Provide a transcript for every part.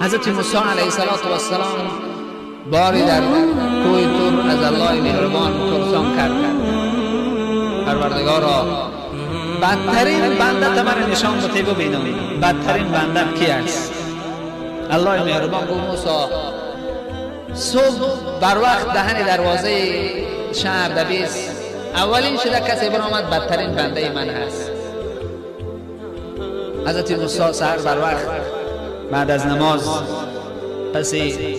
حضرت موسی علیه السلام باری در کوه تور از الله مهربان پرسان کرد، پروردگارا بدترین بنده من نشان بده ببینم، بدترین بنده کی است؟ الله مهربان گفت موسی صبح بر وقت دهن دروازه شهر دبیس اولین شده کسی برآمد بدترین بنده من هست. حضرت موسی سحر بر وقت بعد از نماز پسی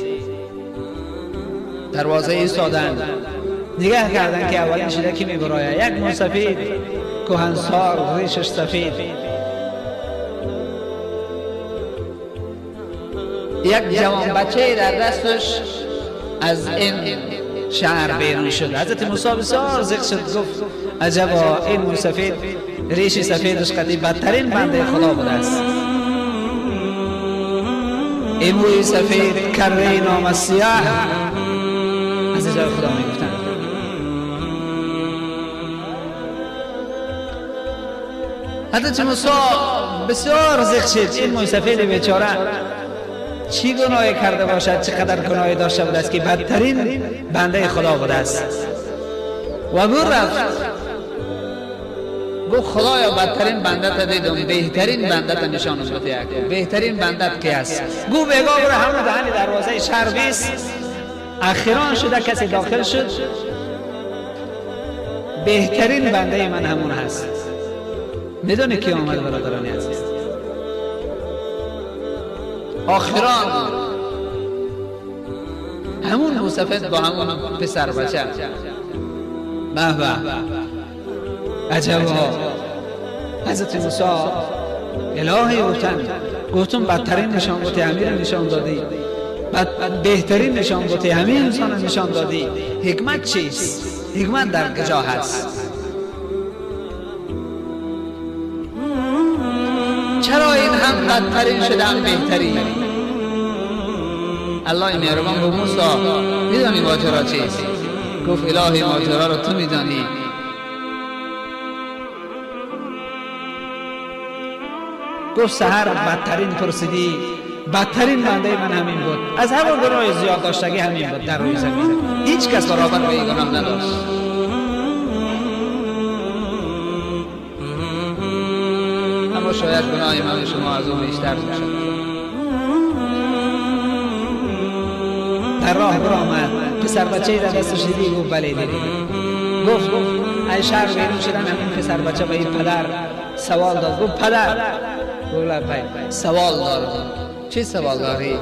دروازه ایستادند، نگاه کردند که اولین شده کی میبراید. یک موسفید کهنسال ریشش سفید، یک جوان بچه در دستش از این شهر بیرون شد. حضرت موسی بسیار ذق شد، گفت عجبا این موسفید ریش سفیدش قدی بدترین بنده خدا بوده است. این موی سفید کره نام سیاه از جای خدا میگفتند. حضرت موسی بسیار ذق شد، این موی سفید بیچاره چی گناهی کرده باشد، چقدر گناهی داشته بوده است که بدترین بنده خدا بوده است. و بر رفت گفت خدایا بدترین بنده تا دیدم، بهترین بنده تا نشانم بده، بهترین بنده کی است؟ گفت بگا برو همون دهن دروازه شهر بیست، اخیران شده کسی داخل شد، بهترین بنده من همون هست. میدونی کی آمد برادران عزیز؟ آخران همون موسفید با همون پسر بچه. به به عجبا. حضرت موسی الهی گفتن، گفتم بدترین نشان بوده امیر نشان دادی، بهترین نشان بوده همین انسان نشان دادی. حکمت چیست؟ حکمت در کجا هست؟ چرا این هم بدترین شده هم بهترین؟ الله مهربان گفت موسی میدانی ماجرا چیست؟ گفت الهی ماجرا رو تو میدانی. گفت سحر بدترین پرسیدی، بدترین بنده من همین بود، از همون گناه زیاد داشتگی همین بود در روی زمین، هیچ کس برابر به این گناه نداشت. اما شاید گناه من شما از اون بیشتر باشد. در راه برآمد پسر بچه در دستش دیدی؟ گفت بله دیدی. گفت ای شهر بیرون شدن همین پسر بچه به این پدر سوال داد. گفت پدر، سوال دارم. چه سوال داری؟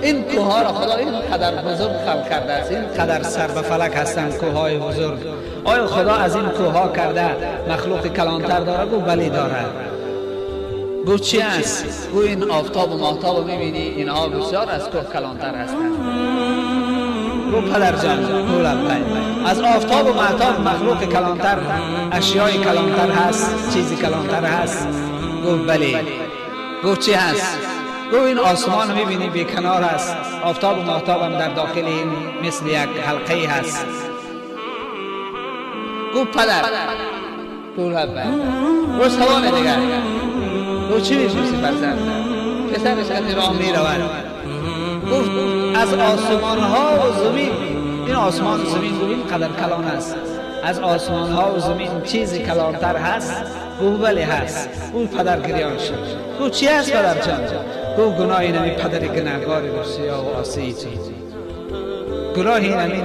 این کوه را خدا این قدر بزرگ خلق کرده است، این قدر سر به فلک هستند کوههای بزرگ، آیا خدا از این کوه کرده مخلوق کلانتر داره؟ گفت بله داره. گفت چی است؟ گفت این آفتاب و ماهتاب میبینی، اینها بسیار از کوه کلانتر هستند. گفت پدر جان، از آفتاب و ماهتاب مخلوق کلانتر، اشیای کلانتر هست، چیزی کلانتر هست؟ گفت بله. گفت چی هست؟ گفت این آسمان میبینی بی کنار است، آفتاب و ماهتاب هم در داخل این مثل یک حلقه هست. گفت پدر، گفت سوال دیگر. گفت چی میپرسی فرزند؟ پسرش از راه میرود. گفت از آسمان ها و زمین، این آسمان و زمین این قدر کلان است، از آسمان ها و زمین چیزی کلانتر هست؟ گفت بله هست. اون پدر گریان شد. گفت چی هست پدر جان؟ گفت گناه این همین پدر گناهکار رسیا و عاصی تو، گناه این همین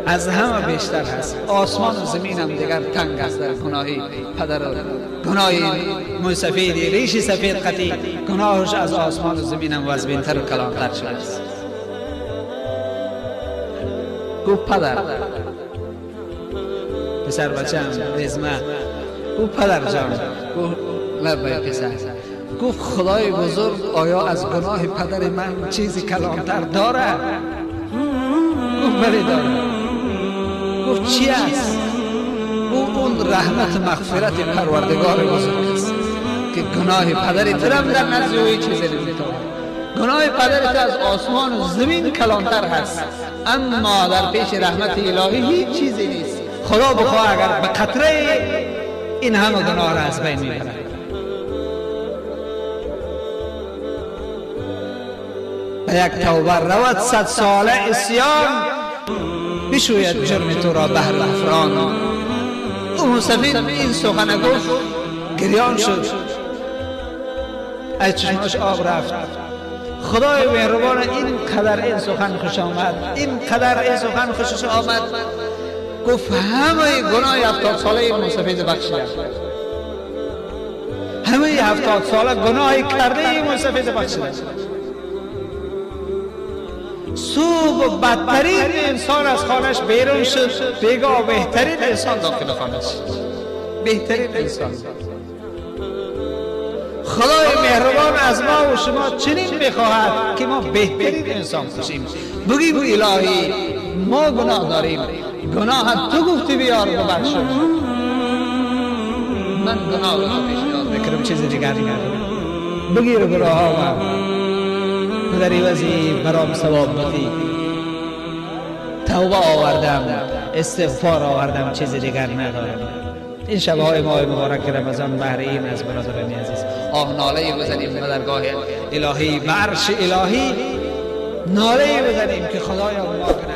از همه بیشتر هست، آسمان و زمین هم دیگر تنگ است در گناهی پدر، گناه موسفیدی ریش سفید قطی، گناهش از آسمان و زمین هم وزبینتر و کلانتر شده است. گفت پدر، پسر بچه هم رزمه. گفت پدر جان، گفت لبای پسر. گفت خدای بزرگ آیا از گناه پدر من چیزی کلانتر داره؟ گفت بله داره. گفت چی است؟ گفت اون رحمت مغفرت پروردگار بزرگ است که گناه پدر ترم در نزد او چیزی نمیتواند. گناه پدر از آسمان و زمین کلانتر هست، اما در پیش رحمت الهی هیچ چیزی نیست. خدا بخواه اگر به قطره این همه گناه را از بین میبرد. یک توبه رود 100 ساله عصیان، بشوید جرم تو را بحر غفران. او موسفید این سخن گفت، گریان شد، از چشماش آب رفت. خدای مهربان این قدر این سخن خوش آمد، این قدر این سخن خوشش آمد، گفت همه گناه 70 ساله این موسفید بخشیدم، همه 70 ساله گناه کرده این موسفید بخشیدم. صبح بدترین انسان از خانهش بیرون شد، بیگاه بهترین انسان داخل خانه شد، بهترین انسان. خدای مهربان از ما و شما چنین میخواهد که ما بهترین انسان باشیم. بگیم الهی ما گناه داریم، گناه تو گفتی بیار ببخش، من گناه را پیش نیاز میکنم، چیز دیگر ندارم. بگیر گناه ها من در عوضی برام ثواب بدی. توبه آوردم، استغفار آوردم، چیز دیگر ندارم. این شبهای ماه مبارک رمضان بهر این از برادران عزیز آه ناله بزنیم به درگاه الهی، به عرش الهی ناله بزنیم که خدایا ما گناه